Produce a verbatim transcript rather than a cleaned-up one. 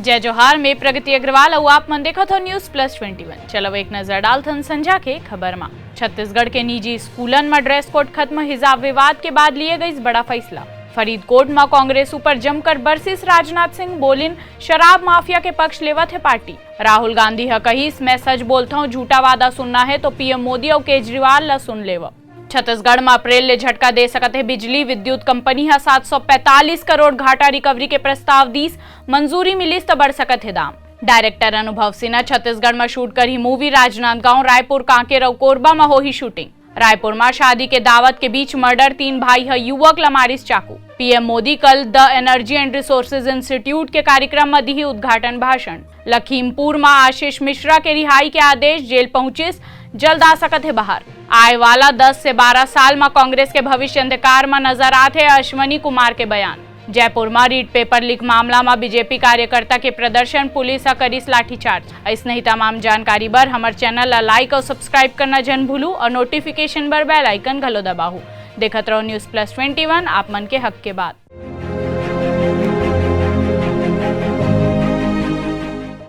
जय जोहार, मैं प्रगति अग्रवाल अउ आप मन देखत हो News Plus Twenty One। चलो एक नजर डालथन संझा के खबर मा। छत्तीसगढ़ के निजी स्कूलन म ड्रेस कोड खत्म, हिजाब विवाद के बाद लिए गइस बड़ा फैसला। फरीदकोट म कांग्रेस ऊपर जमकर बरसिस राजनाथ सिंह, बोलिन शराब माफिया के पक्ष लेवत हे पार्टी। राहुल गांधी ह कहिस, मैं सच बोलथौं, झूठा वादा सुनना हे तो पीएम मोदी अउ केजरीवाल ल सुन लेव। छत्तीसगढ़ म अप्रैल ले झटका दे सकत हे बिजली, विद्युत कंपनी ह सात सौ पैंतालीस करोड़ घाटा रिकवरी के प्रस्ताव दीस, मंजूरी मिलिस त बढ़ सकत हे दाम। डायरेक्टर अनुभव सिन्हा छत्तीसगढ़ म शूट करही मूवी, राजनांदगांव, रायपुर, कांकेर अउ कोरबा म होही शूटिंग। रायपुर म शादी के दावत के बीच मर्डर, तीन भाई ह युवक ल मारिस चाकू। पीएम मोदी कल the energy and resources institute के कार्यक्रम म दिही उद्घाटन भाषण। लखीमपुर म आशीष मिश्रा के रिहाई के आदेश, जेल पहुंचिस, जल्द आ सकत हे बाहर। आए वाला दस से बारह साल म कांग्रेस के भविष्य अंधकार म नजर आत हे, अश्वनी कुमार के बयान। जयपुर म रीट पेपर लीक मामला म बीजेपी कार्यकर्ता के प्रदर्शन, पुलिस ह करिस लाठीचार्ज। अइसने ही तमाम जानकारी बर हमर चैनल ला लाइक अउ सब्सक्राइब करना झन भूलू अउ नोटिफिकेशन बर बेल आइकन घलो दबाहू। देखत रहो News Plus Twenty One, आप मन के हक के बात।